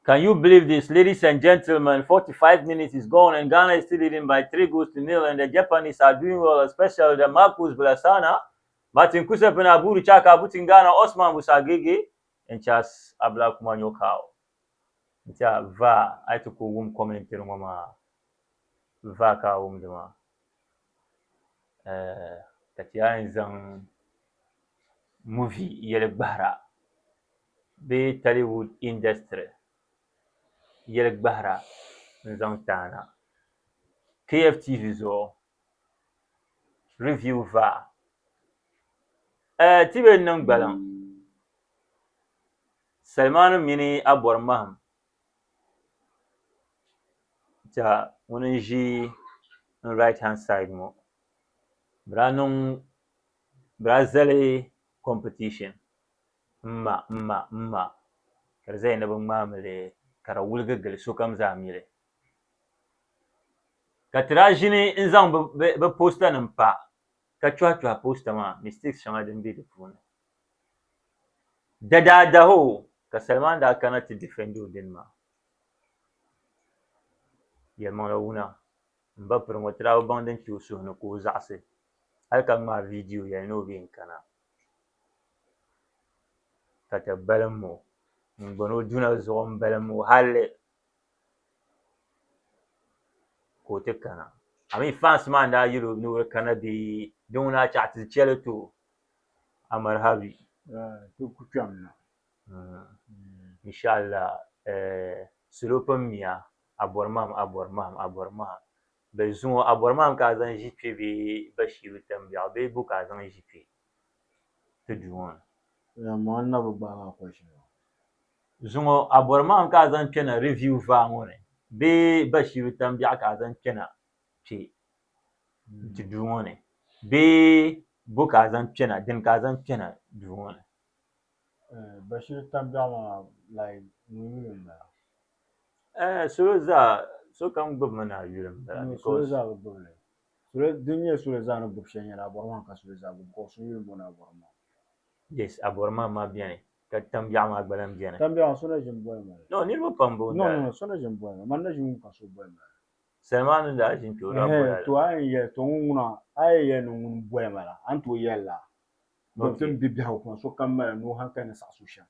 Can you believe this, ladies and gentlemen? 45 minutes is gone and Ghana is still leading by 3 goals to nil and the Japanese are doing well, especially the Marcus Blasana, Martin Kusepin Aburu Chaka Abutingana, Osman Busagege, and Charles Ablakumanyokao. Nti a va a yi ti ku wum commentary ŋɔ maa va ka a wumdi maa eh, ka ti yaa yɛn zaŋ movie yɛli gbahira bee Tollywood industry yɛli gbahira n-zaŋ ti a na. KFTV zuɣu review vaa. Ti be niŋ gbaliŋ Salimani mini Abɔri Mahim tɛha ŋuni n-ʒi n right hand side ŋɔ bɛ daa niŋ bɛ daa zali competition m ma m ma m ma ka di zaya ni bɛ ŋmaami li ka di wuligi gili sokam zaa mi li ka ti daa ʒini n-zaŋ bɛ poster nima pa ka chɔhi chɔhi poster maa mistakes shɛŋa din be di puuni. Dadaadaho ka Salman daa kana ti defend o dini maa. Yɛlimaŋli wuna m ba piri ŋɔ ti daa bi baŋ din kpe o suhu ni ka o zaɣisi hali ka ŋmaai video yɛli ni o bee n-kana ka ti balim o n-gbani o duna zuɣu m-balim o hali ka o ti kana. A mi fans maa n-daa yɛl o ni o di kana bee din ŋuna a chaɣ ti chɛ li ti o. Amarhabi. Ti ku kpɛm na. Inshallah salo pam miya a bɔri mahim a bɔri mahim a bɔri mahim bɛ zuŋɔ a bɔri mahim ka a zaŋ ʒi kpe bee Bashiru Tambiɛɣu bee bo ka a zaŋ ʒi kpe ti duu ŋɔ ni? Amaa n na bi gbaagi a question maa. Zuŋɔ a bɔri mahim ka a zaŋ kpɛna review vaa ŋɔ ni bee Bashiru Tambiɛɣu ka a zaŋ kpɛna kpe ti duu ŋɔ ni bee bo ka a zaŋ kpɛna dini ka a zaŋ kpɛna duu ŋɔ ni? Bashir Tambiɛɣu maa like ŋun yuli m-bala? Salo zaa sokam gbubimi ni a yuli m-bala No, salo zaa bi gbubi li. Salo din nyɛ salo zaa ni gbubi shɛli nyɛla Abɔrɔmaŋ ka salo zaa gbubi because so yuli m-booni Abɔrɔmaŋ. Yes, Abɔrɔmaŋ maa beni ka Tambiɛɣu maa gba lahi beni. Tambiɛɣu so na ʒini boli ma li. No, niriba pam booni No, no, no, so na ʒini boli ma. Man na ʒini wum ka so boli ma li. Salman ni daa ʒini kpe o daa boli a la. To a yɛn yɛli to ŋun ŋuna a yɛn yɛli ni ŋuni boli ma la a ni tooi yɛli la domi ti ni be biɛhigu puuni sokam mali ni o hankali ni saɣi so shɛm.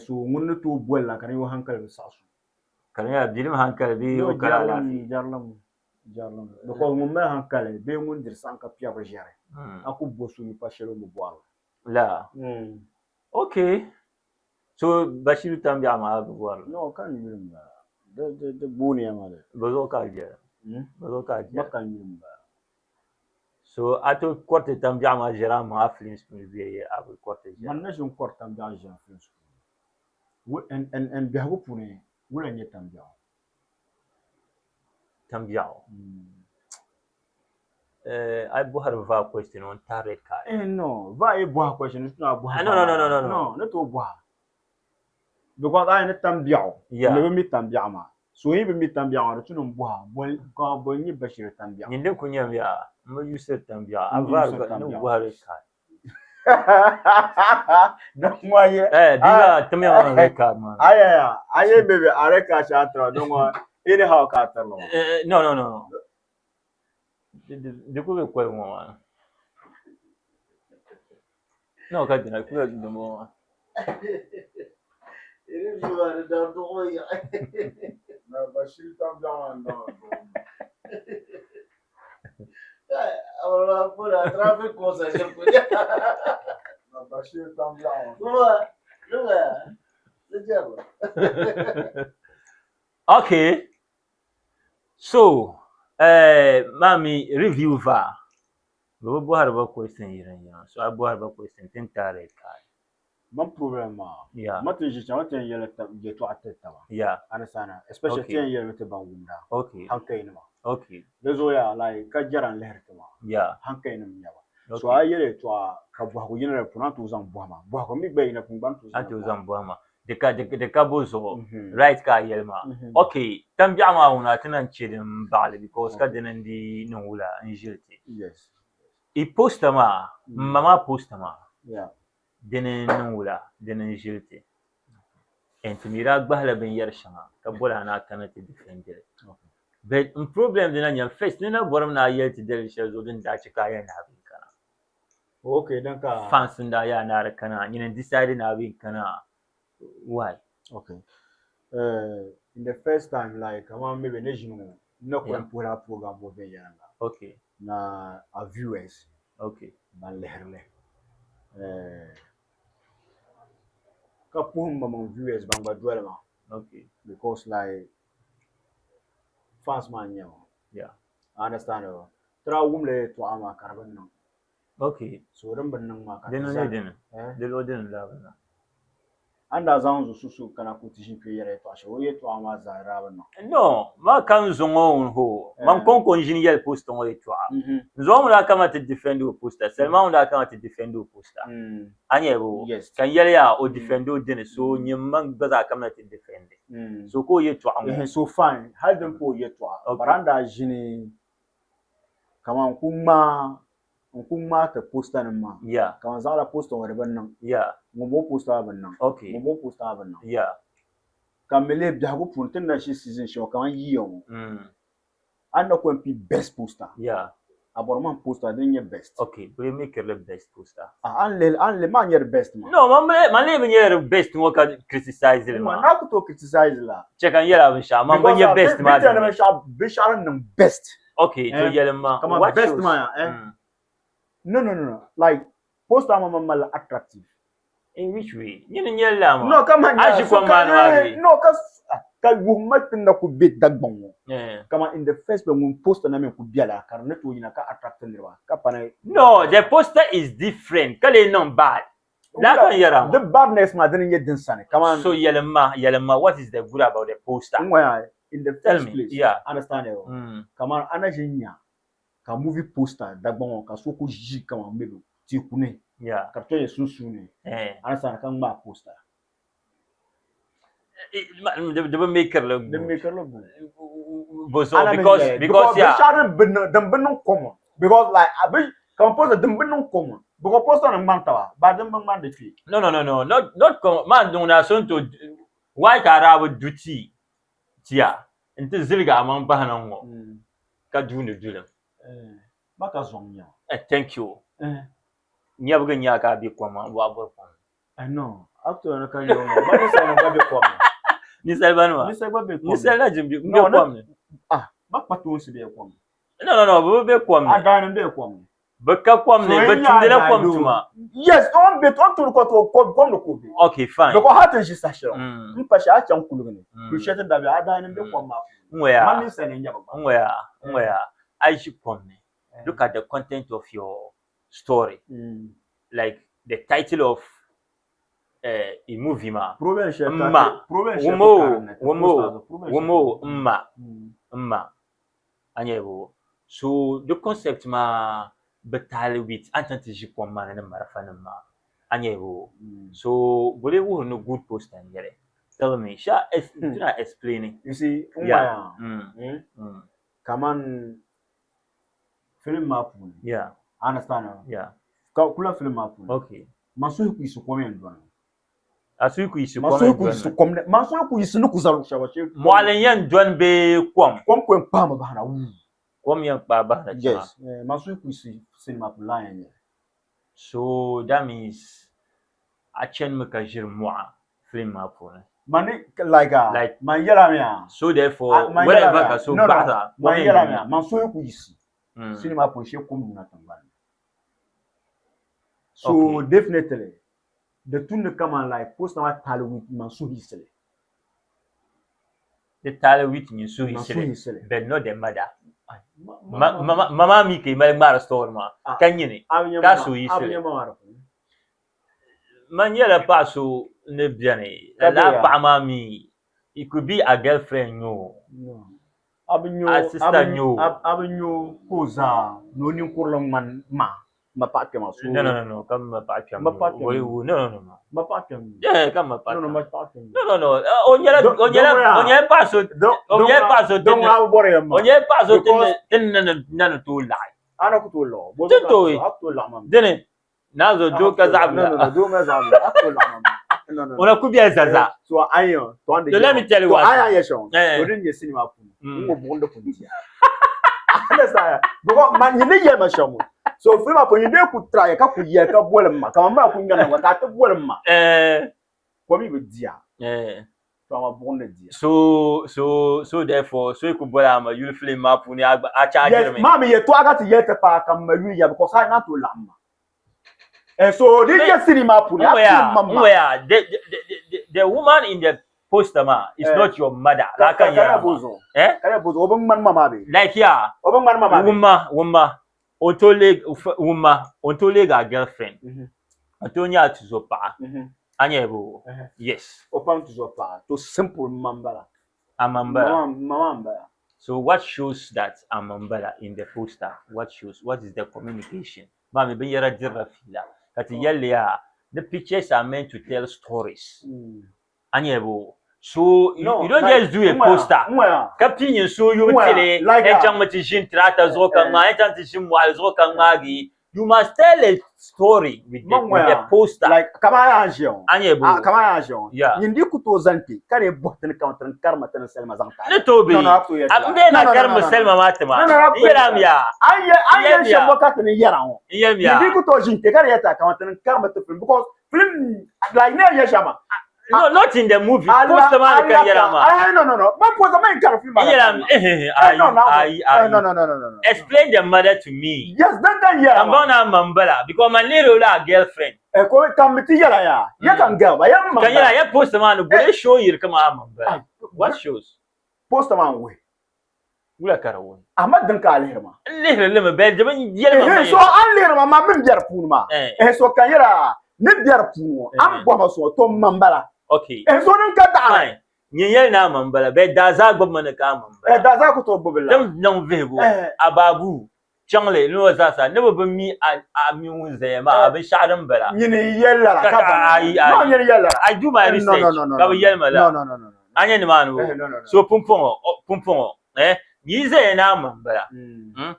So ŋun ni tooi boli la ka di nyɛ o hankali bi saɣi so. Ka di nyɛla bilim hankali bee o kali alaafee? Jɛrilim jɛrilim because ŋun mali hankali bee ŋun diri saɣim ka piɛbiri ʒiɛri a ku bo so yi pa shɛli o ni bɔri li. La. Okay. So Bashiru Tambiɛɣu maa bi bɔri li? No, ka n yuli m-bala. Di di di booniya ma di. Bɛ zuɣu ka a jɛra? Bɛ zuɣu ka a jɛra? Ma ka n yuli m-bala. So a tooi kɔriti Tambiɛɣu maa ʒɛri a maŋ a films puuni bee a bi kɔriti ʒɛra? Man na ʒini kɔri Tambiɛɣu ʒɛri films puuni. N biɛhigu puuni wula n-nyɛ Tambiɛɣu? Tambiɛɣu? A yi bɔhiri VAR question ŋɔ n tahi red card. Eh no, VAR yi bɔhi question ni tuna bɔhi. No no no no no. No, ni tooi bɔha. Because a yi ni tam biɛɣu, ni bi mi tam biɛɣu maa. So yi bi mi tam biɛɣu maa di tu ni n bɔha bɔ ka bɔ n-nyɛ Bashir tam biɛɣu. Nyin din kuli nyɛmi yaa, m bi yusiri tam biɛɣu, a VAR gba ni bɔhi red card. Don ŋɔ ye. Eh, bia maa timiya maa red card maa. Ayaya, a ye maybe a red card shɛli a ni tiri ba don ŋɔ anyhow ka a tiri li ŋɔ. No no no. Di ku be koli ŋɔ maa. No ka dina ku be dimbɔŋɔ maa. Okay. So eh, mami review va bɛ bi bɔhiri ba question yiriŋ yiriŋ so a bɔhiri ba question ti ni taai red card. Man problem maa Yeah. ma ti ʒi chaŋ ma ti yɛn yɛli tab yɛltɔɣa tiri taba Yeah. understand especially ti Okay. yɛn yɛlimi ti ban wumda Okay. hankali nima Okay. di zuɣu like ka jɛra n lihiri ti maa Yeah. hankali nim n nyɛba so a yi yɛli yɛltɔɣa ka bɔhigu yina di puuni a ni tooi zaŋ bɔhima bɔhigu mi gba yina puuni gba ni tooi A tooi zaŋ bɔhima. Di ka di ka bo zuɣu Mhm. right ka a yɛli maa. Mhm. Okay, tambiɛɣu maa ŋuna ti na n-che din baɣili because ka dini n-dii niŋ wula n-ʒili ti. Yes. I poster maa, m ma maa poster maa, Yeah. dini n-niŋ wula dini n-ʒili ti. And ti mi daa gbahila binyɛri shɛŋa ka boli a ni a kana ti defend li. But n problem dina nyɛ first ni na bɔrimi ni a yɛli ti dalili shɛli zuɣu din daa chɛ ka a yɛli ni a bee kana. Okay, din ka Fans n daa yaa ni a di kana, nyini n decide ni a bee kana. Why? Okay. In the first time like kaman maybe ni ʒini ŋɔ n na kuli puhila program ŋɔ viɛnyɛliŋga. Okay. Na a viewers. Okay. Ban lihiri li. Ka puhi m maŋmaŋ viewers ban gba doli ma. Okay. Because like fans maa n-nyɛ ba. Yeah. I understand o. Ti daa wumla yɛltɔɣa maa ka di bi niŋ. Okay. So din bi niŋ maa ka ti Di niŋ zani. dini. Eh? Di luɣi dini daa bi niŋ. A ni daa zaŋ zuɣu susu kana ka o ti ʒini kpe yɛri yɛltɔɣa shɛli, o yɛltɔɣa maa zaa daa bi niŋ. No, ma ka n zuŋɔ ŋun ho. Man Eh. kɔŋko n ʒini yɛli poster ŋɔ yɛltɔɣa. N zuŋɔ ŋun daa kama ti defend o poster, Salima ŋun daa kama ti defend o poster. A nyɛ bo? Yes. Ka n yɛli ya o defend o dini, so nyɛ man gba zaa kamina ti defend. So ka o yɛltɔɣa ŋɔ. So fine, hali din pa o yɛltɔɣa, Okay. but a ni daa ʒini kaman n ku ŋmaai n ku ŋmaai ti poster nim maa. Yeah. Kaman zaɣila poster ŋɔ di bi niŋ. Yeah. Ŋun bɔŋɔ poster maa bi niŋ. Okay. Ŋun bɔŋɔ poster maa bi niŋ. Yeah. Ka m mi lihi biɛhigu puuni ti ni na ʒi season shɛli kaman yiya ŋɔ. A ni na ku yɛn pii best poster. Yeah. A bɔri man poster din nyɛ best. Okay, bɛ mi kirili best poster. Ah, an lihi an lihi maa nyɛ di best maa. No, man bi man lee bi nyɛ di best ŋɔ ka criticize li maa. Na ku tooi criticize la. Chɛ ka n yɛli a binshɛɣu, man bi nyɛ best maa dini. Because binshɛɣu binshɛɣu din niŋ best. Okay, to yɛlim ma. Kaman What best shows? maa ya, eh? No, no, no, no. Like poster maa man malila attractive. In which way? Nyini n-nyɛli laa maa. No, ka man A ʒi kom maa ni maa bee? No, ka ka wuhi ma ti na ku be Dagbaŋ ŋɔ. Eh. Kaman in the first place ŋun poster na mi ku bela ka di ni tooi yina ka attract niriba ka pa ni. No, the poster is different ka lee niŋ bad. Laa ka n yɛra ŋɔ. The badness maa dini n-nyɛ din sani kaman. So yɛlim ma, yɛlim ma what is the good about the poster? N ŋɔya in the Tell first me, place. yeah. Understand o. Kaman a na ʒi n-nya ka movie poster Dagbaŋ ŋɔ ka so ku ʒi kaman maybe teeku ni Yeah. ka di to nyɛ sunsuuni Eh. understand ka ŋmaai poster. Di bi make-ri li Di make-ri li good. Bo zuɣu because because yeah. Binshɛɣu din bi niŋ din bi niŋ common because like a bi kaman poster din bi niŋ common because poster nim ŋmani taba but din bi ŋmani di kpee. No no no no not not common maa niŋ na so n to why ka a daa bi du tii tia n ti ziligi a maŋ bahi na ŋ-ŋɔ ka duuni dulim. Ba ka zɔŋ nya. Thank you. Nyɛbigi n-nya ka a be kom maa n bɔhi bɔri kom. No, up to ka nyɛ o maa. Ba ninsal nim gba be kom ni. Ninsal ba nima? Ninsal gba be kom ni. Ninsal na jin be kom ni. Ah, ba kpatoonsi be kom ni. No, no, no, bɛ bi be kom ni. A daani be kom ni. Bɛ ka kom ni, bɛ tumdila kom tuma. Yes, o ni be o ni tumdi kom tuma, kom ni ka o be. Okay, fine. Because hali ti ni ʒi saha shɛli ŋɔ, m pa shɛli a chaŋ kuligi ni, kuli shɛli ti ni daa be, a daani be kom maa puuni. N ŋɔya, Man ninsal ni n-nyɛ ba gba. n ŋɔya, n ŋɔya, a yi ʒi kom ni, look at the content of your story, like the title of a movie maa. Problem shɛli M ma, problem shɛli wumo, ti karim ni ti wumo, post a zuɣu, problem shɛli wumo, m ma, m ma. A nyɛ bo? So di concept maa bi taali with a ni chaŋ ti ʒi kom maa ni ni marafa nim maa. A nyɛ bo? So boli wuhiri ni good poster n nyɛli. Tell me, sha do not explain. You see, n Yeah. waya, kaman film maa puuni. Yeah. Understand? Yeah. Ka kula film maa puuni. Okay. Man suhu ku yiɣisi kom yɛn dɔni. A suhu ku yiɣisi Man kom suhu yɛn ku dɔni. yiɣisi kom ni, man suhu ku yiɣisi ni ku za luɣ shɛli shee. Mɔɣili n-yɛn dɔni bee kom? Kom ku yɛn kpaami bahina wuu. Kom yɛn kpaai bahina chana. Yes. Man suhu ku yiɣisi sinima puuni laa yɛn nyɛli. So that means a chanimi ka ʒiri mɔɣa film maa puuni. Man ni like a, Like man yɛla mi a. So therefore, Ah, man yɛla wherever mi a. ka so No, no. gbaɣisa, kom Man yɛn yɛla dɔni. mi a, man suhu ku yiɣisi sinima puuni shee kom luna tiŋgbani ni. So Okay. definitely di tumdi kaman like poster maa taali with man suhuyiɣisili. Di taali with nyin Man suhuyiɣisili, suhuyiɣisili. but not the mother. Ai, ma- Ma ma- ma ma maa mi ka yi mali ŋmaari story maa Ah. ka nyini a bi nya ka ma- a bi suhuyiɣisili. nya ma maa di puuni. Man nyɛla paɣa so ni beni, Ka lala be ya? paɣa maa mi it could be a girlfriend n-nyɛ o. No. A bi nya o- A a sister bi- n-nyɛ o. a bi nya o ka o zaa ni o ninkurili ŋmani ma ma paɣa kpɛma so. No, no, no, no, ka ma paɣa kpɛm. Ma paɣa kpɛm. Wai, wai, no, no, no, no. Ma paɣa kpɛm. Yeah, ka ma paɣa No, no, kpɛm. ma paɣa kpɛm. No, no, no. O nyɛla, o nyɛla, o nyɛla paɣa so, o nyɛla paɣa so Don ŋuna bi bɔri ya ma. O nyɛla paɣa so Because- tin ni na ni tooi laɣi. A na ku tooi laɣi o. Tin tooi. A ku tooi laɣi ma. Dini, naa zo doo ka zaɣa No, no, bila. no, doo ma zaɣa bila. A ku tooi laɣi ma. O na ku bɛ zaza. So ayo to ande. So let me tell you what. To aya yɛ shɔn. To din nyɛ sinima puuni. N ŋɔ buɣum di pun diya. Understand? Because man nyini yɛ ma shɛm. So film maa puuni nyini ku try ka ku yɛ ka boli ma. Kaman maa ku ŋmɛri na ka ti boli ma. Kom yi bi diya. To ama buɣum ni diya. So so so therefore so yi ku boli a ma yuli film maa puuni a a charge Yes, mi. maa mi yɛtɔɣa ka ti yɛli ti paai ka m ma yuli ya because a naan tooi laɣim ma. And so din nyɛ sinii maa puuni a pili ma ma. N the, the, the, the woman in the poster maa is eh. not your mother. La kan yɛra ma. Eh? Ka bozo o bi ŋmani ma maa bee? Like ya. O bi ŋmani ma maa bee? Wumma wumma o to leg wumma o to leg a girlfriend. Mm-hmm. O to nyɛ a tuzo paɣa. Mm-hmm. A nyɛ bo? Uh-huh. Yes. O pam tuzo paɣa. To simple ma n bala. A ma n bala. Ma maa n bala. So what shows that Amambala in the poster? What shows? What is the communication? Maa mi binyɛra dirila fiila ka ti yɛli yaa the pictures are meant to tell stories. A nyɛ bo? So you, you don't just do a poster ka pii nyin so yubu tili n chaŋ mi ti ʒini tirata zuɣu ka ŋmaai n chaŋ ti ʒini mɔɣili zuɣu ka ŋmaagi You must tell a story with the, with the poster. Like, kama a ʒiya ŋɔ. A nyɛ bo. Kama a ʒiya ŋɔ. Yeah. Nyin di ku tooi zani kpe ka dee bɔhi ti ni kama ti ni karima ti ni salima zaŋ taai. Ni tooi bee? No, no, a ku tooi yɛli ti la. N bee na karimi salima maa ti ma. No, no, a ku N tooi yɛli yɛli ti ya. la. A yɛ a N yɛli yɛli shɛm ya. bɔ ka ti ni yɛra ŋɔ. N yɛli ya. Nyin di ku tooi ʒini kpe ka di yɛli ti a kama ti ni karima ti film because film like ne yɛ shɛm maa. No, not in the movie. Poster maa ni ka n yɛla maa. Ah, no, no, no. Ma poster maa n kari film maa. N yɛla eh, ayi, ayi, ayi. No, no, no, no, no. Explain the mother to me. Yes, dan kan yɛla maa. N baŋ na ma n bala because man lihiri o la a girlfriend. Eh, ko kan mi ti yɛla ya. Ya kan girl ba, ya ma. Kan yɛla ya poster maa ni bole show yiri kama a ma n bala. What shows? Poster maa n wuhi. Wula ka di wuhi? Ama din ka a lihiri maa. N lihiri li mi bɛ di bi yɛli ma ma. So an lihiri ma maa min bɛ di puuni maa. Eh so kan yɛla ni bɛ di puuni ŋɔ an bɔhima so to ma n bala. Okay. Eh so din ka daɣari. Fine. Nyin yɛli ni a ma n bala bɛ daa zaa gbubi mi ni ka a ma n bala. Eh daa zaa ku tooi gbubi la. Din niŋ vihigu a baabu chaŋli ni o zaa sa ni bi bi mi a mi ŋun zaya maa a binshɛɣu din bala. Nyini yɛli lala ka ba ayi ayi. No nyini yɛli lala. I do my research ka bi yɛli ma la. No no no no. A nyɛ nimaani o. So pumpɔŋɔ pumpɔŋɔ eh yi zaya ni a ma n bala. Hmm?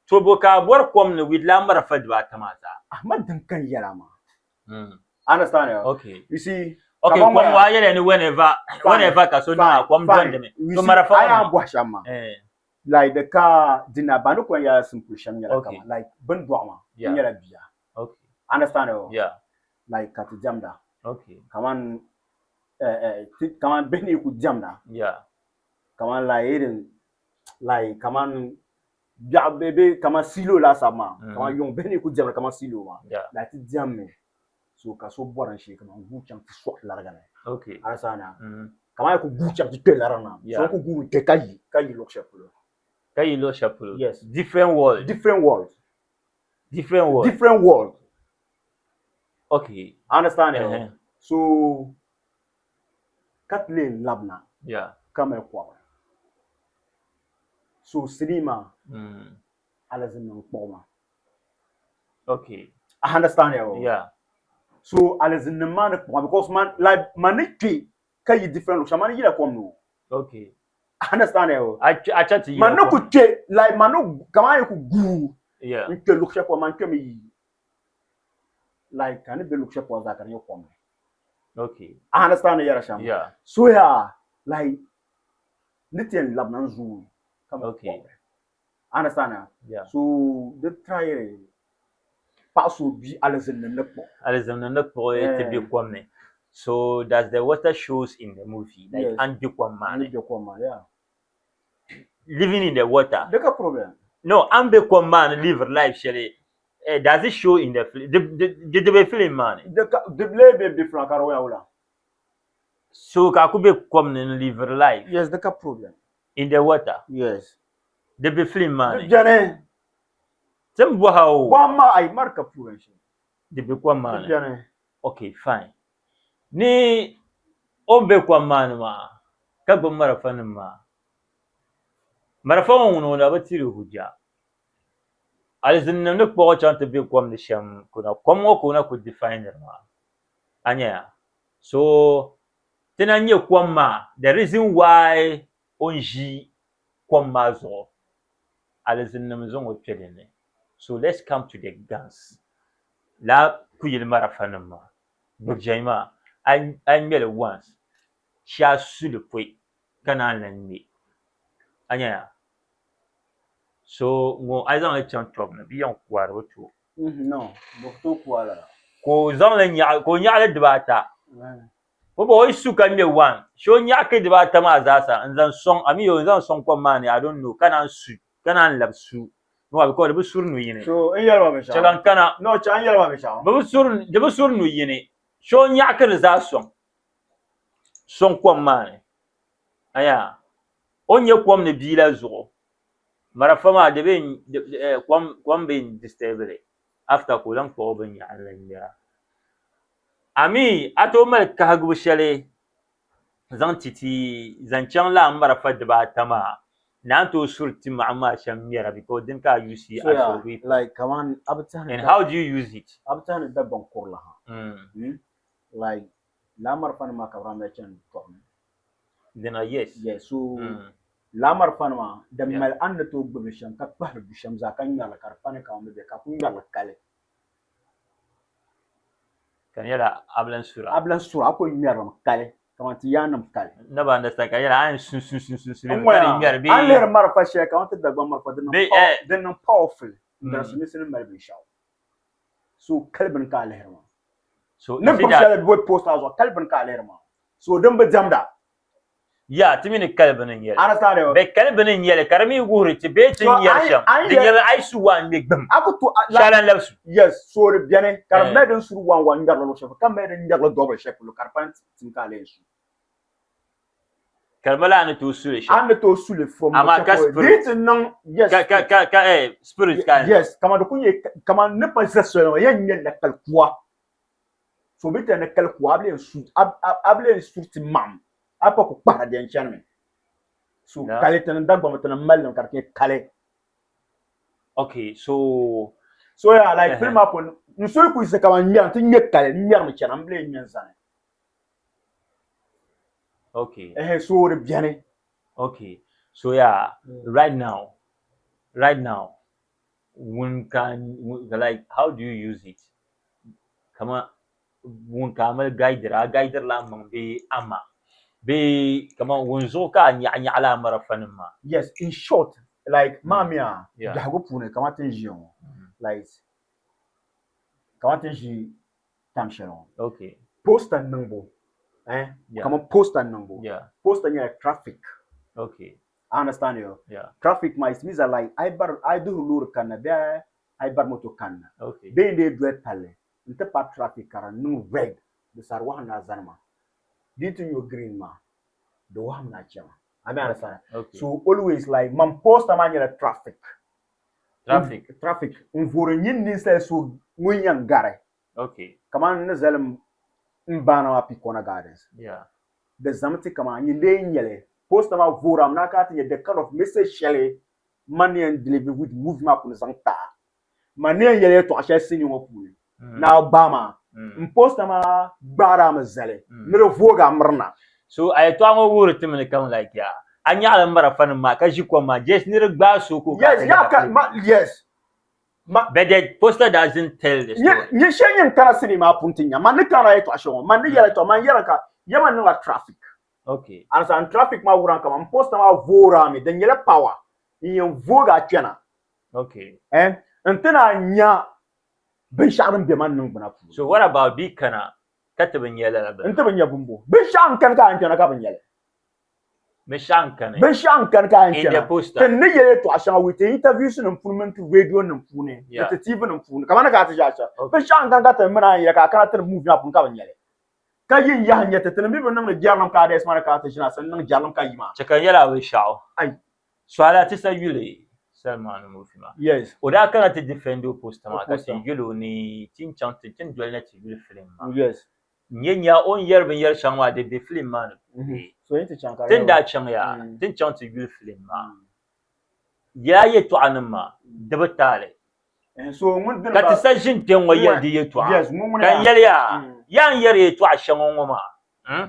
To bo ka a bɔri kom ni with la marafa dibaata maa zaa. Ahmad din kan yɛla maa. Understand ya? Okay. You see, Okay, kom waa yɛlɛ ni whenever whenever ka so niŋ a kom dɔndimi. So marafa ŋɔ. A yɛn bɔhi shɛm maa. Like the ka dina ba ni kɔn yɛla simple shɛm nyɛla kama like bin dɔɣi ma n nyɛla bia. Okay. Understand ya? Yeah. Like ka ti diɛmda. Okay. Kaman eh eh kaman bihi ni ku diɛmda. Yeah. Kaman like irin like kaman biɛɣu bɛ bɛ kaman silo laasabu maa kaman yuŋ bihi ni ku diɛmda kaman silo maa. Yeah. Like ti diɛmmi so ka so bɔri n shee kaman guui chaŋ ti sɔɣi lariga ni. Okay. Understand ya? Kaman yi ku guui chaŋ ti kpe lariga na so ku guui kpe ka yi ka yi luɣ shɛli polo. Ka yi luɣ shɛli polo. Yes. Different world. Different world. Different world. Different world. Okay. Understand ya? So ka ti lee labina Yeah. ka mali kɔbiri. So sinii maa alizin nim kpuɣi ma. Okay. I understand ya. Yeah. So alizin nim maa ni kpuɣi ma because man like man ni kpe ka yi different location man ni yila kom ni o. Okay. I understand ya. A cha ti Man ni ku kpe like man ni kaman yi ku guui Yeah. n kpe luɣu shɛli polo man kpe mi yi like ka ni be luɣu shɛli polo zaa ka di nyɛ kom ni. Okay. I understand yɛra shɛm. Yeah. So yaa like ni ti yɛn labina n zooi ka mali Okay. kɔbiri. Understand ya? Yeah. So di try paɣa so bia alizin ni kpuɣi. Alizin ni kpuɣi ti be kom ni. So does the water shows in the movie like Yes. an be kom maa Ni ni be kom maa, yeah. living in the water. Di ka problem. No, an be kom maa ni live life shɛli. Eh, does it show in the film? Di di be film maa ni. Di ka di lee be be film ka di waya wula. So ka ku be kom ni n live life Yes, di ka problem. in the water. Yes. Di be film maa Di ni. beni. Ti ni bɔha o. Bɔhim maa ayi mari ka problem shɛli. Di be kom maa Di ni. beni. Okay, fine. Ni o ni be kom maa ni maa ka gbubi marafa nim maa. Marafa ŋɔ ŋuni o na bi tiri hujja. Alizinnim ni kpuɣi o chaŋ ti be kom ni shɛm kuna kom ŋɔ ka o na ku definiri maa. A nya? So ti na nya kom maa the reason why o ni ʒi kom maa zuɣu alizinnim zaŋ o kpe din ni. So let's come to the guns. Lala kuyili marafa nim maa, gbubi jɛyi maa. A yi ŋmɛ li once shee a su li pɔi ka naan lan ŋmɛ. A nya ya? So ŋɔ a yi zaŋ li chaŋ tɔbu ni bɛ yɛn ku a di bi tooi. No, bɛ ku tooi ku a lala. Ka o zaŋ li nyaɣi, ka o nyaɣi li dibaata. Bɔbɔ o yi su ka ŋmɛ one, shee o nyaɣi ki dibaata maa zaasa n-zaŋ sɔŋ, a mi o zaŋ sɔŋ kom maa ni, I don't know, ka naan su, ka naan labi su. No, because di bi suri nu yini. So n yɛli ma binshɛɣu. Chɛ ka n kana. No, chɛ n yɛli ma binshɛɣu. Bɛ bi suri, di bi suri nu yini. Shee o nyaɣi ki di zaa sɔŋ, sɔŋ kom maa ni. Aya, o ni nyɛ kom ni bia la zuɣu, marafa maa di bee kom kom bee n-disturb li after ka o lahi kpuɣi o binyɛra n-lahi ŋmɛra. A mi a tooi mali kahigibu shɛli zaŋ ti ti zaŋ chaŋ lala marafa dibaata maa ni a ni tooi suri ti maɣim maa shɛm ŋmɛra because dini ka a use So as yaa, your weapon. like kaman a bi tɛhi ni And how do you use it? a bi tɛhi ni Dagbaŋ kurili ha. Like lala marafa nim maa ka bɛ daa mali chani tɔbu ni. Dina yes. Yeah, so lala marafa nima din mali a ni ni tooi gbubi li shɛm ka kpahiri du shɛm zaa ka ŋmɛri li ka di pa ni kaman bɛ be ka ku ŋmɛri li kali. Ka di nyɛla a bi lan sura. A bi lan sura, a ku ŋmɛri li mi kali kaman ti yaannim kali. N na bi understand ka di nyɛla a yɛn sun sun sun sun sun li mi ka di ŋmɛri bee. A ni lihiri marafa shɛli kaman ti Dagbaŋ marafa din niŋ powerful n-dari silimiinsi ni mali binshɛɣu. So kali bini ka a lihiri maa. So Ni gbubi shɛli bɛ post a zuɣu kali bini ka a lihiri maa. So din bi diɛmda. Ya ti mi ni kali bini n-nyɛli. Understand yo? Bɛ kali bini n-nyɛli ka di mi wuhiri ti bee ti ni yɛri shɛm. Di nyɛla a yi su waa n-ŋme gbim. A ku to Shɛli lan labi su. Yes, so di beni ka di mali din suri waan waan ŋmɛrili luɣ shɛli polo ka mali din ŋmɛrili dobili shɛli polo ka di pa ni tim ka a lee su. Ka di mali a ni tooi su li shɛm. A ni tooi su li from Amaa ka luɣ shɛli polo. spirit. Di yi ti niŋ yes. Ka ka ka ka eh spirit ka. Yes, kaman di ku nyɛ kaman ni pa za soli ŋɔ yɛn ŋmɛrila kali kuwa. So bɛ tɛri ni kali kuwa a bi lee su a bi lee suri ti maɣim a pa ku kpahiri di yɛn chanimi. So kali ti ni Dagbamba ti ni mali li mi ka di nyɛ kali. Okay, so So yeah, like film maa puuni n so yi ku yiɣisi kaman ŋmɛri ti ŋmɛ kali n ŋmɛrimi chana m bi lee ŋmɛ n zani. Okay. Ɛhɛ so di beni. Okay. So yeah, right now, right now, ŋun ka like how do you use it? Kama ŋun ka a mali guidira, a guidirila a maŋ bee a ma bee kama ŋun zuɣu ka a nyaɣi nyaɣi la a marafa nim maa? Yes, in short, like maa mi a biɛhigu puuni kamani ti ni ʒiya ŋɔ like kamani ti ni ʒi tam shɛli ŋɔ. Okay. Poster niŋbu eh kamani poster niŋbu. Poster nyɛla traffic. Okay. I understand you. Yeah. Traffic maa it means that like a yi bari a yi duhiri loori kanna bee a yi bari moto kanna. Okay. Bee n-dee doli palli n-ti paai traffic ka di niŋ red di sari wahu ni a zani maa. Di yi ti nyo green maa di wahim ni a chana. I mean understand. Okay. So always like man poster maa nyɛla traffic. Traffic. Traffic. N voori nyin ninsali so ŋun yɛn gari. Okay. Kamani n ni zali m baana maa Pikona Gardens. Yeah. Di zami ti kamani nyin dee n-nyɛli poster maa voori a mi ni a kana ti nya the kind of message shɛli man ni yɛn deliver with movie maa puuni zaŋ ti a. Man ni yɛn yɛli yɛltɔɣa shɛli sinii ŋɔ puuni ni a gbaai maa. N poster maa gbaari a mi zali ni di voogi a miri na. So a yɛltɔɣa ŋɔ wuhiri ti mi ni kaman like yaa a nyaɣila marafa nim maa ka ʒi kom maa just ni di gbaai so ka o Yes, yeah, ka, ma, yes. Ma, But the poster doesn't tell the story. Nyɛ shɛli nyin kana sinii maa puuni ti nya man ni kana yɛltɔɣa shɛli ŋɔ man ni yɛla yɛltɔɣa man yɛra ka yɛma niŋla traffic. Okay. Understand traffic maa wuran kaman n poster maa voora mi din nyɛla power n yɛn voogi a kpɛna. Okay. Eh n ti na nya binshɛɣu din be man niŋgbuna puuni. So what about bi kana ka ti bi nya lala bini? N ti bi nya bimbo. Binshɛɣu n kani ka a yɛn kpɛna ka bi nyɛli. Binshɛɣu n kani. Binshɛɣu n kani ka a yɛn In the kpɛna. poster. Ti ni yɛli yɛltɔɣa shɛŋa with ti interviews nim puuni mini ti radio nim puuni ni ti TV nim puuni kamani ka a ti ʒe a shɛm. Okay. Binshɛɣu n kani ka ti mini a yɛn yɛli ka a kana ti ni movie maa puuni ka bi nyɛli. Ka yi n yaha n-nyɛ ti ti ni mi bi niŋdi jɛrilim ka a dɛs maa ni ka a ti ʒina sani niŋ jɛrilim ka yi maa. Chɛ ka n yɛli a binshɛɣu. Ai. So a daa ti sa yuli Salman movie maa. Yes. O daa kana ti defend o poster maa O ka ti poster. yɛl o ni ti ni chaŋ ti ti ni doli na ti yuli film maa. Yes. N yɛn nya o ni yɛri binyɛr shɛŋa maa di be film maa ni. So yi ti chaŋ ka Ti ni daa chaŋ yaa, ti ni chaŋ ti yuli film maa. Yaa yɛtɔɣanim maa, di bi taali. So ŋun dini Ka ti sa ʒini kpe ŋ-ŋɔ yɛli di yɛtɔɣa. Yes, ŋun ŋuni Ka n yaa. yɛli yaa, yaa n yɛri yɛtɔɣa shɛŋa ŋɔ maa, hmm?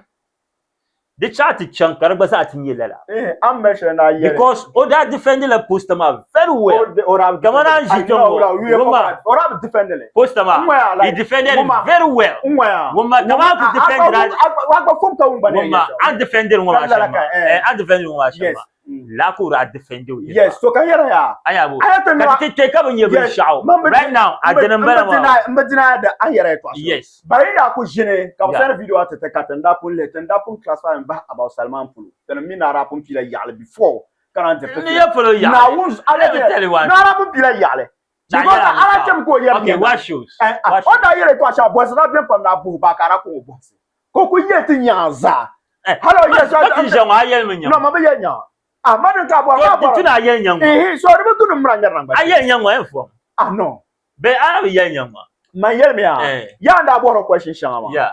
Di chaɣ ti chaŋ ka di gba zaa ti nyɛ lala. Eh, an mali shɛli na yɛli. Because o daa defend la poster maa very well. O daa Kamani a ni ʒi kpɛŋ ŋɔ, Wumma. O daa bi defend li. Poster maa, he defended it very well. N-ŋɔya. Wumma, kamani a ku defend la. A gba fom ka wum gba ni Wumma, a ni defend ŋɔ maa shɛm maa. Eh, a ni defend ŋɔ maa shɛm maa. Laa ka o daa defend o Yes, so ka yɛra yaa. A yaa bo. Ka ti ti kpe ka bi nyɛ binshɛɣu. Right now, a dini m-bala maa. M bi deny da a yɛra yɛtɔɣa shɛli. Yes. Bari daa ku ʒini ka bi Yeah. sani video ti ti ka tin daa pun lihi tin daa pun classify n bahi about Salman polo. Tini mi naa daa pun piila yaɣili before ka naan diri ti Ni ya polo yaɣili. Naawuni ala Let me tell you one naa daa pun piila yaɣili. Naa Because yɛla ala binshɛɣu. chɛmi ka o yɛri Okay, nɛma. what shows? Eh, ah, What o daa yɛli yɛtɔɣa shɛŋa bɔhisi daa beni pam daa buhi ba ka a daa ku o bɔhisi. Ka o ku yɛli ti nyaŋ zaa. Eh, Hali o yɛli ma ti ʒiya ŋɔ a yɛli mi nyaŋ. No, ma bi yɛli nyaŋ. Ah, ma din ka a bɔri, ma To bɔri. ti na a yɛli nyaŋ ŋɔ. Ihi, so di bi tu ni mira ŋmɛri naŋgban A yɛli nyaŋ ŋɔ yɛn fom. Ah, no. Bee a bi yɛli nyaŋ maa. Man yɛli mi yaa. Eh. Yaa n daa bɔri o question shɛŋa maa. Yeah.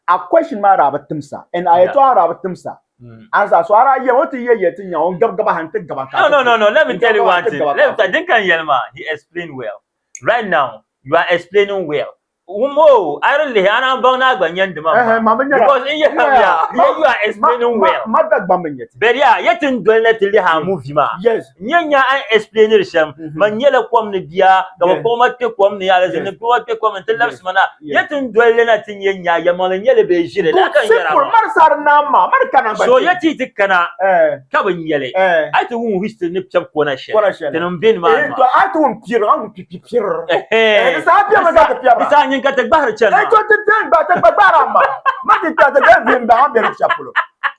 A question maa daa bi timsa and a yɛtɔɣa daa bi timsa. A zaa so a daa yɛli o ti yɛ yɛ ti nyaŋ o n gabi gaba ha n ti gaba ka. No, no, no, no. Let me N tell you gaba one ti thing. gaba Let me ka. tell din kan yɛli maa, he explained well. Right now, you are explaining well. Wumo, a di lihi a naan baŋ ni a gba nyɛndi ma Eh, ma bi nyɛra. Because in yɛli Yeah. ya, you are explaining Ma well. ma Dagbaŋ bi nyɛ ti. But yeah, yɛ ti n doli na ti lihi a movie maa. Yes. N yɛn nya a ni explain di shɛm, man nyɛla kom ni bia, ka bɛ Yes. kpuɣi ma kpe kom ni, alizini Yes. kpuɣi ma kpe kom ni nti labisi ma na. Yes. Yɛ ti n doli li na ti yɛn nya yɛlimaŋli nyɛli bee ʒiri, lala Good ka n yɛra simple. maa. Mari sari naan maa, mari ka naŋgban So yɛ ti yi ti kana Eh, ka bi nyɛli, eh. a yi ti wum history ni piɛbi kona shɛli, Kona shɛli. tinim be nimaani Eh, maa. to a ti wum piri, a wum pi pi piri. Ɛhɛn. Eh, di saha piɛmi ka ti piɛbira. Di saha nyin ka ti gbahiri chani Eh, maa. to ti ti gba ti gba gbahira maa. Ma ti kpɛ ti gba vi n baŋ a bɛ shɛli polo.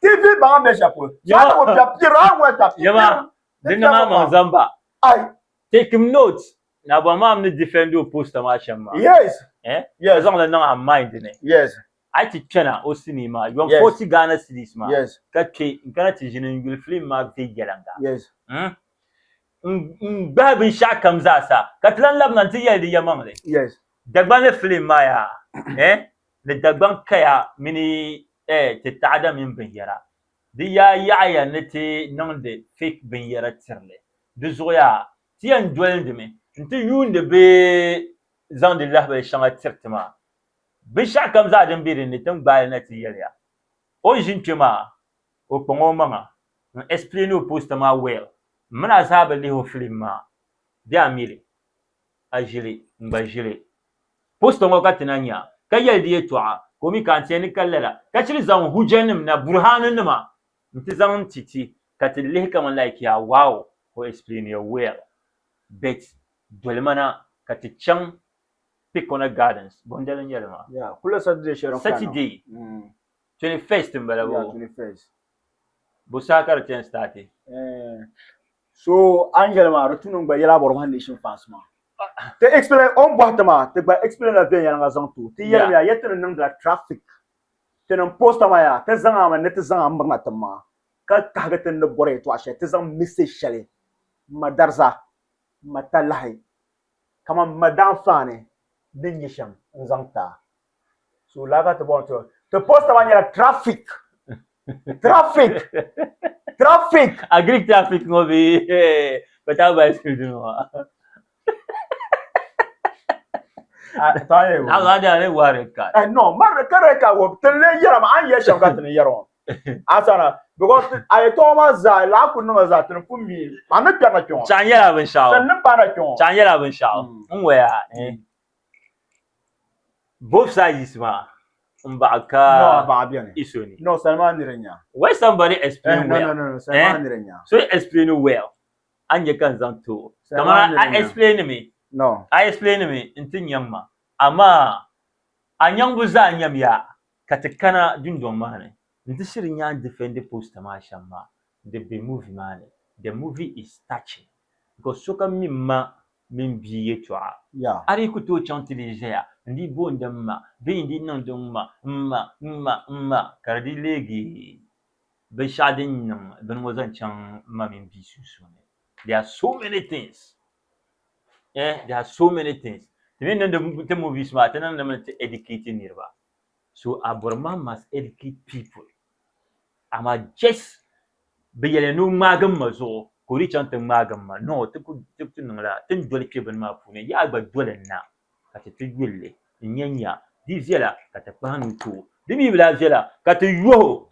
Ti vi baŋ a bɛ shɛli polo. So a ti wum piɛbi piri, a wum piɛbi piri. Yɛma, di niŋ a maŋ zamba. Ai, Take him note. Na bɔ maa ni defend o poster maa shɛm maa. yes. Eh? Yes. Ka zaŋ li niŋ a mind ni. Yes. A yi ti kpɛna o sinii maa, yom Yes. 40 Ghana cedis maa. Yes. Ka kpe n kana ti ʒini n yuli film maa viɛnyɛliŋga. Yes. N n gbahi binshɛɣu kam zaa sa ka ti lan labina nti yɛli di yɛlimaŋli. Yes. Dagbaŋ ni film maa yaa, eh, ni Dagbaŋ kaya mini eh, ti taɣada mini binyɛra. Di yaa yaɣiya ni ti niŋdi fake binyɛra tiri li. Di zuɣu yaa, ti yɛn dolindimi nti yuundi bee zaŋdi lahibali shɛŋa tiri ti maa. Binshɛɣu kam zaa din be din ni ti ni gbaai li na ti yɛli ya. O ni ʒini kpe maa, o kpaŋ o maŋa n-explain o poster maa well. M mini a zaa bi lihi o film maa bee a mi li? A ʒi li, n gba ʒi li. Poster ŋɔ ka ti na nya ka yɛli di yɛtɔɣa ka o mi ka n ti yɛn ni ka lala ka chiri zaŋ hujanima na burhaanunima nti zaŋ n-ti ti ka ti lihi kaman like yaa wow o explain ya well but doli ma na ka ti chaŋ Picona Gardens bondali n-nyɛ li maa? Yeah, kula Saturday shɛli n kana. Saturday 21st m-bala Yeah, boo? 21st. Bo saha ka di ti yɛn start? Eh, so a ni yɛli maa di tu ni n gba yɛli a bɔri Nation fans maa. Ti explain o ni bɔhi ti maa ti gba explain la viɛnyɛliŋga zaŋ ti o. Ti yɛlimi ya ya ti ni niŋdila traffic ti niŋ poster maa yaa ti zaŋ a mi ni ti zaŋ a mirina ti maa ka kahigi ti ni bɔri yɛltɔɣa shɛli ti zaŋ message shɛli m ma dariza m ma talahi kaman m ma daanfaani ni nyɛ shɛm n zaŋ ti a. So lala ka ti bɔri ti ti poster maa nyɛla traffic traffic traffic. Agric traffic ŋɔ bee Pata bicycle dini maa. Naɣ red card. Eh, no, ma ka red card wɔ ti lee yɛra ma an yɛ shɛm ka ti ni yɛra ŋɔ. Asana because a yɛtɔɣa maa zaa laa ku niŋ zaa ti ni pun mi a ni kpɛrina kpɛ ŋɔ. Chaɣ nyɛla binshɛɣu. Ti ni paana kpɛ ŋɔ. Chaɣ nyɛla binshɛɣu. N waya eh. Both sides maa n baɣa ka No, baɣa bɛni. iso ni. No, Salman niri nya. When somebody explain Eh, no, well, no, no, no, Salman niri nya. so explain well, a ni nyɛ ka n zaŋ ti o. Kamani a explain mi, No. a explain mi n ti nyaŋ ma. Amaa a nyaŋbu zaa nyamiya ka ti kana dundɔŋ maa ni n-ti shiri nya n defend poster maa shɛm maa di be movie maa ni. The movie is touching because sokam mi ma mini bia yɛtɔɣa. Yeah. A dii ku tooi chaŋ ti dii ʒɛya n-dii booni m ma bee n-dii niŋdi m ma, m ma, m ma, m ma ka di dii leegi binshɛɣu din niŋ bini ŋɔ zaŋ chaŋ ma mini bia sunsuuni. There are so many things. Eh, there are so many things. Ti mi niŋdi ti movies maa, ti niŋdi mi ti educate niriba. So a bɔri maa must educate people. Amaa just bɛ yɛliya ni o ŋmaagi m ma zuɣu ka o dii chaŋ ti ŋmaagi m ma. No, ti ku ti ti niŋla ti ni doli kpe bini maa puuni yaa gba doli n na ka ti ti yuli li n-nya nya di viɛla ka ti kpahi nuu ti o. Di mi bi lahi viɛla ka ti yohi o.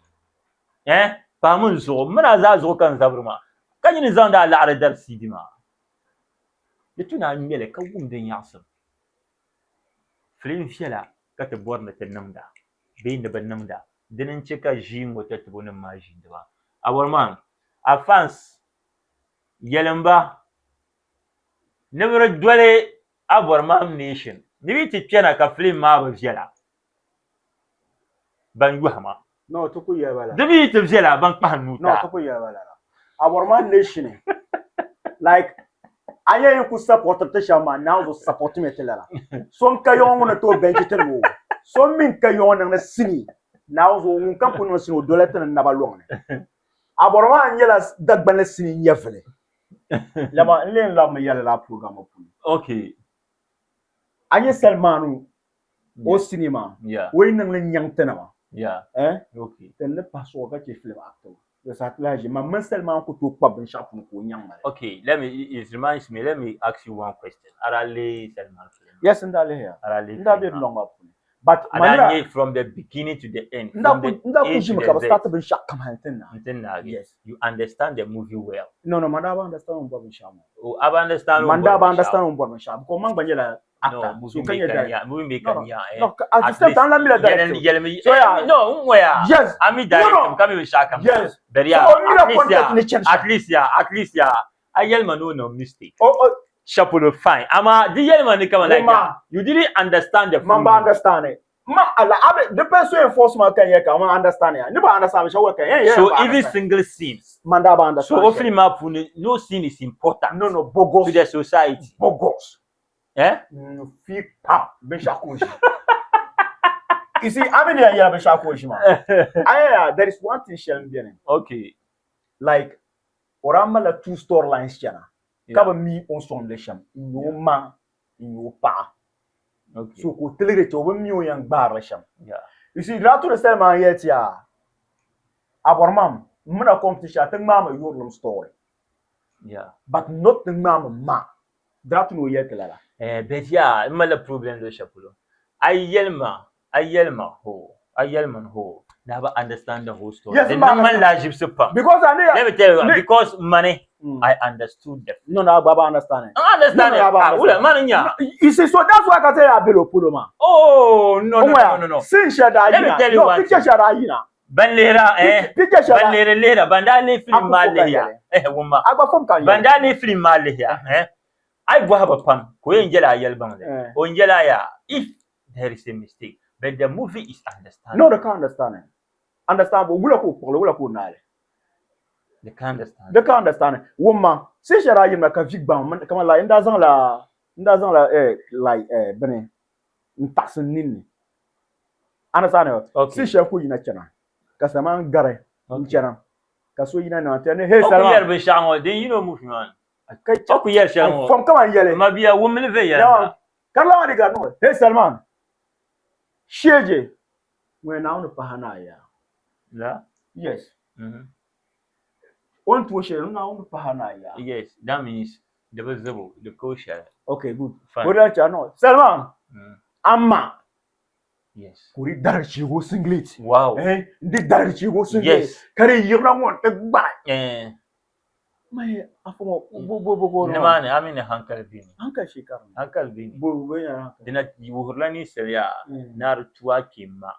Eh, paami n zuɣu, m mini a zaa zuɣu ka n zabiri maa. Ka nyini zaŋdi a laɣiri dari CD maa. Di tu ni a ŋmɛli ka wum di nyaɣisim. Filim viɛla ka ti bɔri ni ti niŋda bee ni bi niŋda, dini n-chɛ ka ʒii ŋɔ tatibo nim maa ʒiindi maa. A bɔri maa, a fans yɛlim ba ni bɛ di doli a bɔri mahim nation ni bɛ yi ti kpɛna ka filim maa bi viɛla, ban yɔhi ma. No, ti ku yɛli ba lala. Di mi yi ti viɛla, ban kpahi nuu No, ti ku yɛli ba lala. A bɔri maa nation like a yɛn yi ku support ti shɛba maa Naawuni zuɣu support mi ti lala. So n ka yɔŋɔ ŋun ni tooi bench ti ni o. So mi n ka yɔŋɔ niŋdi sinii Naawuni zuɣu ŋun kam ku niŋdi sinii o dola ti ni naba lɔŋ ni. A bɔri maa nyɛla Dagbanli sinii nyɛvili. Lama n lee labimi yɛli lala program ŋɔ puuni. Okay. A nyɛ Salmanu o sinii maa o yi niŋli nyaŋ ti na maa eh ti ni pahi suɣa ka chɛ film actor di saha ti lahi ʒi man mini Salman ku tooi kpabi binshɛɣu puuni ka o nyaŋ ma li. Okay, let me, it reminds me, let me ask you one question. A daa lihi Salman film? Yes, n daa lihiya. A daa lihi N daa be film maa? dundɔŋ maa puuni. But A man daa nira nyɛ from the beginning to the end, n daa from ku the n daa ku A to ʒimi the ka bi Z. start binshɛɣu kam hali ti naai. N ti naagi. Yes. You understand the movie well. No, no, man daa bi understand o ni bɔri binshɛɣu maa. Oh, a bi understand o ni Man daa bɔri bi binshɛɣu. understand o ni bɔri binshɛɣu because man gba nyɛla No, actor. movie So ka nyɛ maker direct. nya, movie maker No, no, nya, eh. no, at the At same least time, lan mi la yɛlim director. yɛlimi So yeah. no, n ŋɔ ya. Yes. A mi No, direct no. ka mi binshɛɣu kam. Yes. But yeah, So o mi la at least content yeah, ni chani at shɛm. least yeah, at least yeah, a yɛlima ni o niŋ mistake. O o Shapolo fine. Amaa di yɛlima ni kama like Wumma. yeah, you didn't understand the full Man ba movie. understand it. Ma ala abe the person enforce ma kan yɛ ka ma understand ya. Ni ba understand binshɛɣu wala kan yɛ yɛ So ba even understand. single scene. Man daa ba understand So o shɛli. film maa puuni no scene is important No, no, bogus. to the society. Bogus. Eh? Fi pam binshɛɣu ka o ʒi. You see, I mean, yeah, binshɛɣu ka o ʒi maa. Aya, there is one thing shɛli m-beni. Okay. Like, o daa malila two storylines chana ka Yeah. bi mi o ni sɔŋdi shɛm n-nyɛ o ma n-nyɛ o paɣa. Okay. So ka o tiligi ti o bi mi o yɛn gbaarili shɛm. Yeah. You see, di daa turi sali maa n-yɛli ti yaa, a bɔri ma m mina competition a ti ŋmaami yurilim story. Yeah. But not ti ŋmaami ma. Di daa tu ni o yɛli ti lala. Eh, but yeah, n malila problem luɣi shɛli polo. A yi yɛli ma, a yi yɛli ma ho, a yi yɛli ma ni ho, ni a bi understand the whole story. Yes, Di m ba niŋ ma understand. lahaʒibisi pam. Because I Let me tell you, ni- because mani, I understood the No, no, I ba understand it. I understand No, no, it. I ba Ah, wula, understand. mani nya. You see, so that's why I can say I belo polo ma. Oh, no, no, no, no, no. Sin shɛli daa Let me yina. tell you No, one picture thing. shɛli daa yina. Ban lihira, eh, Picture shɛli ban daa. lihiri lihira, ban daa lihi film Aku maa fo ka lihiya. yɛli. Eh, wumma. A gba fom ka Ban yɛli. daa lihi film maa lihiya, eh, a yi bɔhi ba pam ka o yɛn yɛli a yɛli baŋli Eh. o ni yɛli a yaa if there is a mistake but the movie is understandable. No, they can't understand it. Understand but wula ka o kpuɣili wula ka o naali. They can't understand. They can't understand it. Wumma sin shɛli daa yimina ka vi gbaŋ min kaman like n daa zaŋla n daa zaŋla eh, like eh, bini n taɣisi n ninni. Understand it? Okay. Sin shɛli ku yina chana ka Salman gari n Okay. chana ka so yina na ti ni hey O ku Salman yɛri binshɛɣu ŋɔ din yino movie maa ni. Ka O ku yɛri shɛli ŋɔ. Fom kaman yɛli. Ma bia wumli viɛnyɛla. Yawa, ka di lahi di gari niŋ hey Salman sheeje ŋun Naawuni pahi na ya. La? Yes. O ni tooi shɛli Naawuni pahi na ya. Yes, that means di bi zibo, di ka o shɛli. Okay, good. Fine. O daa chaŋ niŋ Salman amma Yes. ka o di darigi cheegi o singlet. Wow. Eh, n di darigi cheegi o singlet. Yes. Ka di yiɣina ŋɔ n ti gbahi. Eh. Mai afa ŋɔ bo bo bo bo Nimaani a mi ni hankali beni. Hankali shekara. Hankali beni. Bo bo nyɛla hankali. Dina wuhirila ninsali yaa ni a di tu a kpee ma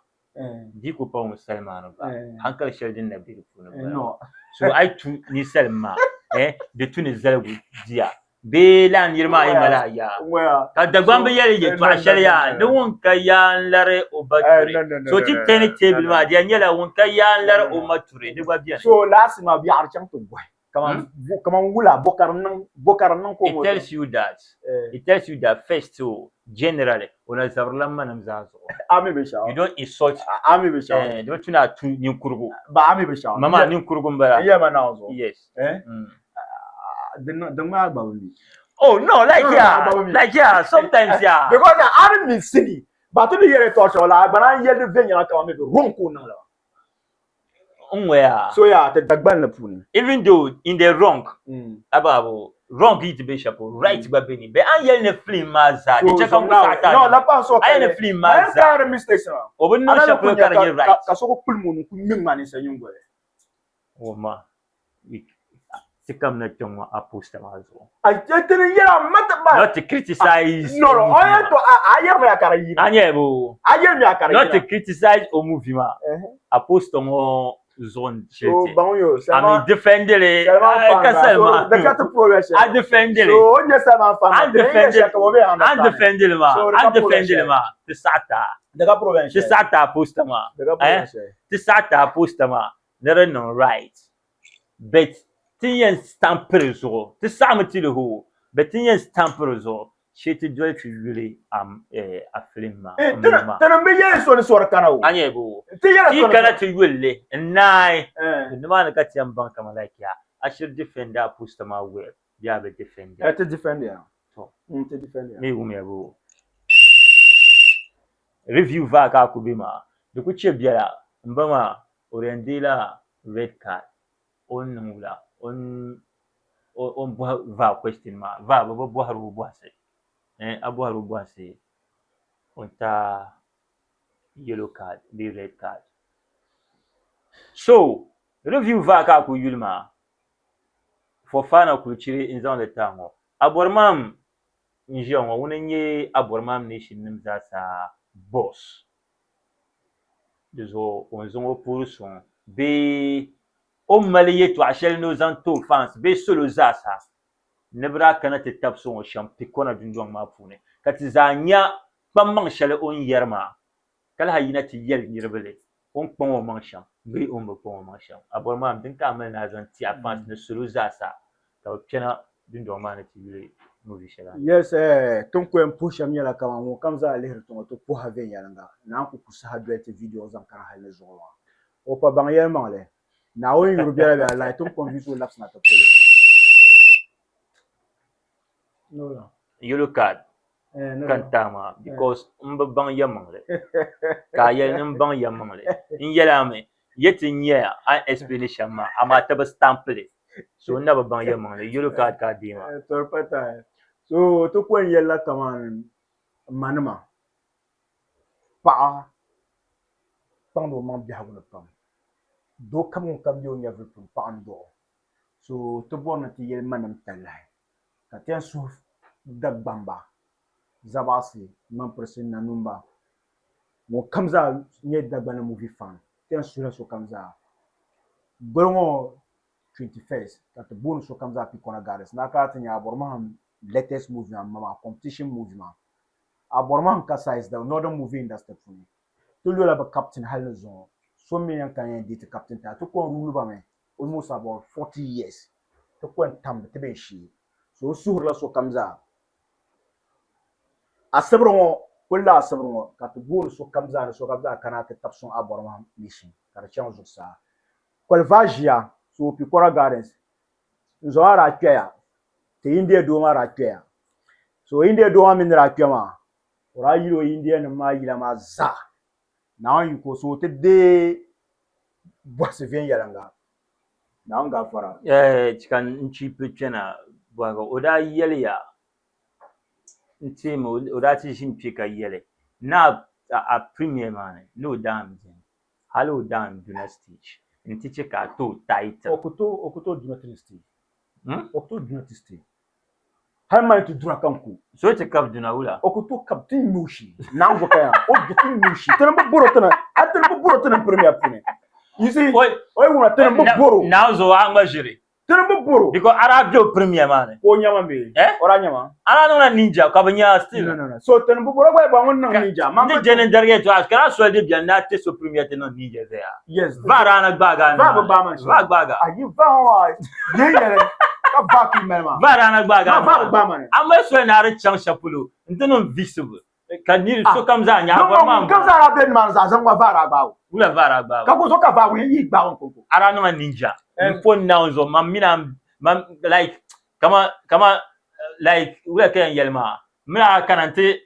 di ku pa ŋun sali maa ni gba hankali shɛli din na be di puuni m-bala. No. So a yi tu ninsali ma eh di tu ni zaligu diya bee lala niri maa yi mali a yaa. Ka Dagbamb yɛli yɛltɔɣa shɛli yaa ni ŋun ka yaa n-lari o ba turi. So ti tani teebuli maa di yɛn nyɛla ŋun ka yaa n-lari o ma turi di gba beni. So laasi maa biɛɣu di chaŋ ti gɔhi kaman kaman wula bo ka di niŋ bo ka di niŋ ka o It tells you that it tells you that first o generally o na zabirila manim zaa zuɣu. A mi binshɛɣu. You don't insult. A mi binshɛɣu. Eh, di bi tu ni a tu ninkurugu. Ba a mi binshɛɣu. Ma maa ninkurugu m-bala. N yɛli ma Naawuni zuɣu. Yes. Eh? Din maa gba bi mi. Oh no, like yeah, like yeah, sometimes yeah. Because a ni mi sini, ba ti ni yɛli tɔɣa shɛli la, a gba naan yɛli di viɛnyɛla kaman mi bi wrong ka o niŋ li. N ŋɔya. So yeah, ti Dagbanli puuni. Even though in the wrong, abaabo wrong yi ti be shɛli polo, right gba be ni. Bɛ a ni yɛli ni film maa zaa, di chɛ ka n ku saɣi ti a No, la paɣa so A yɛli ni film maa zaa. Ma yɛn mistakes maa. O bi niŋ shɛli polo ka di nyɛ right. Ka so ku kpulim o ni ku ŋme ŋmani ninsal nyingoli. Wumma ti kamina kpɛŋ ŋɔ a poster maa zuɣu. A ti ni yɛla mata ma. Not to criticize. No no, o yɛn to a yɛrimi a ka di yina. A nyɛ bo. A yɛrimi a ka di yina. Not to criticize o movie maa. A poster ŋɔ zuɣu n chɛ ti. So baŋ yo. A mi defendili. Salman fan Ka Salman. The cat progression. A defendili. So o nyɛ Salman fan. A defendili. A defendili maa. A defendili maa. Ti saɣita. Di ka problem Ti saɣita a poster maa. Di ka problem shɛli. Ti saɣita a poster maa. Ni di niŋ right but ti ni yɛn stampi di zuɣu ti saɣimi ti lihi o but ti ni yɛn stampi di zuɣu shee ti doli ti yuli a film maa Eh, tini bi yɛli so ni sori kana o a nyɛ bo ti yɛla ti kana ti yuli li n naai nimaani ka ti yɛn baŋ kaman like ya a shiri defend a poster maa well bee a bi defend eh, ti defend ya to ti defend ya mi wumya bo review vaa ka a ku be maa di ku chɛ biɛla m ba maa o di yɛn deei la red card o ni niŋ wula o ni bɔhi VAR question maa VAR bɛ bi bɔhiri o bɔhisi eh a bɔhiri o bɔhisi o ni ti a yellow card bee red card so review VAR ka a kuli yuli maa Fofana kuli chiri n zaŋ li ti a ŋɔ a bɔri maa n ʒiya ŋɔ ŋuni n-nyɛ a bɔri maa nation nim zaa sa boss Di zuɣu o ni zaŋ o puuri sɔŋ bee o ni mali yɛtɔɣa shɛli ni o zaŋ ti o fans bee salo zaasa ni bɛ daa kana ti tabi sɔŋ o shɛm Pikona dundɔŋ maa puuni ka ti zaa nya kpaŋmaŋ shɛli o ni yɛri maa ka lahi yina ti yɛli niriba li o ni kpaŋ o maŋ shɛm bee o ni bi kpaŋ o maŋ shɛm. A bɔri maa din ka a mali ni a zaŋ ti a fans ni salo zaasa ka bɛ kpɛna dundɔŋ maa ni ti yuli movie shɛli a ni. Yes tin ku yɛn puhi shɛm nyɛla kaman ŋun kam zaa lihiri ti ŋɔ ti puhi a viɛnyɛliŋga naan ku ku saha doli ti video zaŋ kana hali ni zuɣu maa. O pa baŋ yɛlimaŋli. Naawuni yuri biɛla bɛ alahi ti ni confuse o labisina ti polo. Yellow card ka n taai maa because n bi baŋ yɛlimaŋli ka a yɛli ni n baŋ yɛlimaŋli n yɛli a mi yɛ ti nyɛya a ni explain shɛm maa amaa ti bi stamp li so n na bi baŋ yɛlimaŋli yellow card ka a deei maa. Tɔri pa taai so ti ko n yɛlila kaman manima paɣa kpaŋdi o maŋ biɛhigu ni pam doo kam ŋun kam be o nyɛvuli puuni paɣa n dɔɣi o so ti bɔri ni ti yɛli manim talahi ka ti yɛn suhi Dagbamba, Zabaɣisi, Ŋmampirisi, Nanumba, ŋun kam zaa nyɛ Dagbani movie fan, ti yɛn suhila sokam zaa. Goli ŋɔ 21st ka ti booni sokam zaa Pikona Gardens ni a kana ti nya Abɔrmahim latest movie maa, m-ma competition movie maa. Abɔrmahim ka size the northern movie industry puuni. Ti lola bɛ captain hali ni zuŋɔ. So mi yɛn kana yɛn deei ti captain title. Ti kɔŋ rule ba mi almost about 40 years. Ti kɔŋ tam bi ti bee shee. So n suhirila sokam zaa. Asibiri ŋɔ kuli la asibiri ŋɔ ka ti booni sokam zaa ni sokam zaa kana ti tabi sɔŋ Abɔrmahim mission ka di chaŋ zuɣusaa. Koliva ʒiya, so Pikora Gardens, n zo maa daa kpɛya, ti India doo maa daa kpɛya. So India doo maa mini ni daa kpɛ maa, o daa yili o India nim maa yila maa zaa. Naawuni yiko so o ti deei bɔhisi viɛnyɛliŋga. Naawuni gaafara. Eh, chika n chipi kpɛna bɔhigu o daa yɛliya n teemi o daa ti ʒini kpe ka yɛli ni a premier maa ni ni o daa n beni hali o daa n duna stage n-ti che ka a ti o title. O ku tooi o ku tooi duna ti ni stage. O ku tooi duna ti stage. Hali mali ti duna ka n ku. So ti kabi duna wula? O ku tooi kabi ti ŋme o shee. Naawuni ka yaa o du ti ŋme o shee. Ti ni bi bɔri o ti ni a ti ni bi bɔri o ti ni premier puuni. You see, o yi wumna ti ni bi bɔri o. Naawuni zuɣu a ŋma ʒiri. Ti ni bi bɔri o. Because a daa be o premier maa ni. Ka o nya ma bee? Eh? O daa nya ma? A daa niŋla ninja ka bi nya still. No, no, no. So ti ni bi bɔri o gba yi bɔri ŋun niŋ ninja. Ni jɛni darigi yɛltɔɣa ka daa soli di bɛni ni a ti so premier ti niŋ ninja zaya. Yes. VAR daa na gbaagi a VAR bi gbaai ma shɛli. VAR gbaagi a. Ayi VAR ŋɔ maa yɛn yɛli ka VAR kuli mali maa. VAR daa na gbaagi a. VAR bi gbaai ma ni. A mali soli ni a di chaŋ shɛli polo n-ti niŋ visible ka niri sokam zaa nya a bɔri maa. Ŋun kam zaa daa be nimaani zaa zaŋ ŋɔ VAR daa gbaagi o. Wula VAR daa gbaagi o? Ka ko so ka VAR ŋun yɛn yi gbaagi o n-ko. A daa niŋla ninja. N po Naawuni zuɣu man mini a man like kaman kaman like wula ka yɛn yɛli maa m mini a kana nti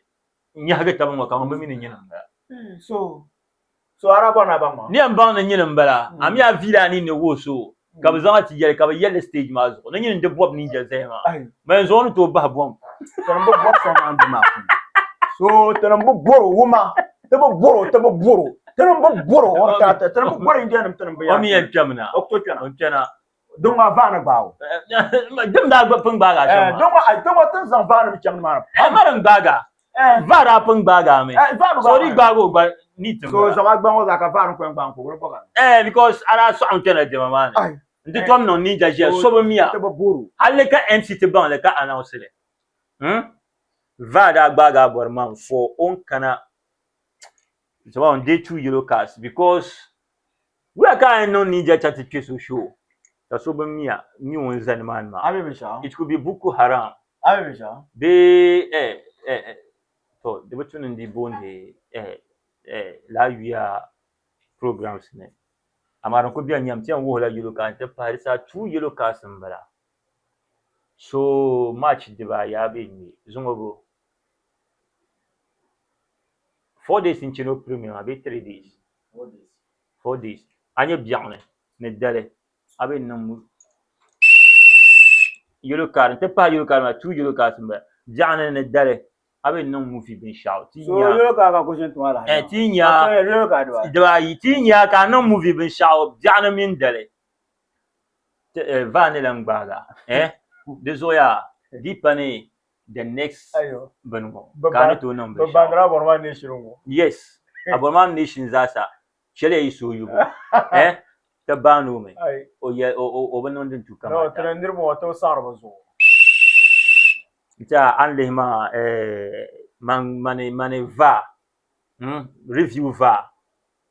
nyahigi taba ŋɔ kaman bɛ mi ni nyini m-bala. So So a daa bɔri ni a baŋ maa? Ni yɛn baŋ ni nyini m-bala, a mi a viila a ninni wuhi so ka bɛ zaŋ a ti yɛli ka bɛ yɛli li stage maa zuɣu ni nyini n-di bɔb ninja zaya maa. Ma yɛn zaŋ o ni tooi bahi bɔm. Ti ni bi bɔri sɔŋ maa m-be maa puuni. So ti ni bi bɔri o, wumma, ti bi bɔri o, ti bi bɔri o. Tini bi bɔri o ta tini bi bɔri India nim tini bi O mi yɛn kpɛmina. O ku tooi kpɛna. O kpɛna. Din maa VAR ni gbaai o. Dim daa gba pun gbaagi a shɛm maa. Din maa din maa tin zaŋ VAR nim chaŋ ni maa. Ɛ mari n gbaagi a. VAR daa pun gbaagi a mi. So di gbaagi o gba ni tim. So zama gbaŋ o zaa ka VAR ni kɔŋ gbaŋ ko wuli bɔga. Eh because a daa sɔɣim kpɛna diɛma maa ni. N ti tom niŋ ninja ʒiya so bi miya. Hali ka MC ti baŋ li ka announce li. Hmm? VAR daa gbaagi a bɔri man for o ni kana so on day two yellow cards because wula ka a yɛn niŋ ninja chaŋ ti kpe so show ka so bi miya mi o ni zani maa ni maa. It could be Boko Haram bee eh eh to di bi tu ni n di boondi eh eh laa yuya programs ni amaa din kuli beni nyɛmi ti yɛn wuhila yellow card n ti pahi di saha two yellow cards n bala so match dibaayi a bee ŋme zuŋɔ bo 4 days n chani o premier maa bee 3 days 4 days a nyɛ biɛɣuni ni dali a bee niŋ yellow card n ti pahi yellow card maa two yellow cards n bala biɛɣuni ni dali a bee niŋ movie binshɛɣu ti nya ti nya dibaayi ti nya ka a niŋ movie binshɛɣu biɛɣuni mini dali VAR ni lan gbaaga eh di zuɣu yaa di pa ni the next bini ŋɔ ka a ni tooi niŋ binshɛɣu yes Aborimal nation zaasa chɛliya yi suhu yubu eh ti baani o mi o yɛ o bi niŋ din tu kamata n tiɛha a ni lihi maa mani mani VAR review VAR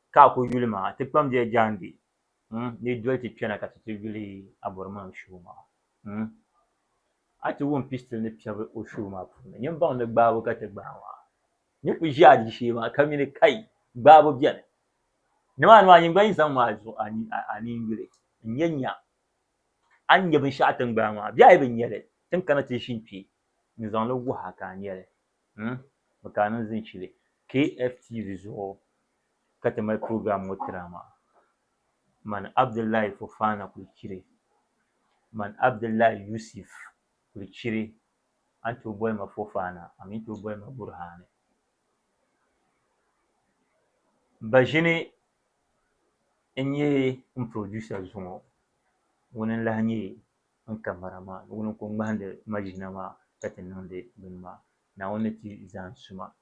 ka a ku yuli maa ti kpamdiya jaande ni doli ti kpɛna ka ti ti yuli Aborimal show maa a ti wum pistol ni piɛbi o show maa puuni nyin baŋ ni gbaabu ka ti gbaai maa ni ku ʒi a jishee maa ka mini kai gbaabu bɛni nimaani maa nyin gba yi zaŋ maa zuɣu a nini yuli n nyɛ nya a ni nyɛ binshɛɣu ti ni gbaai maa bee a yi bi nyɛli ti ni kana ti ʒini kpe n zaŋli wuhi a ka a nyɛli bɛ ka a niŋ zinchili KFTV zuɣu ka ti mali program ŋɔ tira maa man Abdullahi Fofana kuli chiri man Abdullahi Yusuf kuli chiri a ni tooi boli ma Fofana a mi ni tooi boli ma Burhani ba ʒini n-nyɛ n producer zuŋɔ ŋuni n-lahi nyɛ n camera man ŋuni n-kuli ŋmahindi ma ʒina maa ka ti niŋdi bini maa Naawuni ni ti zahim suma.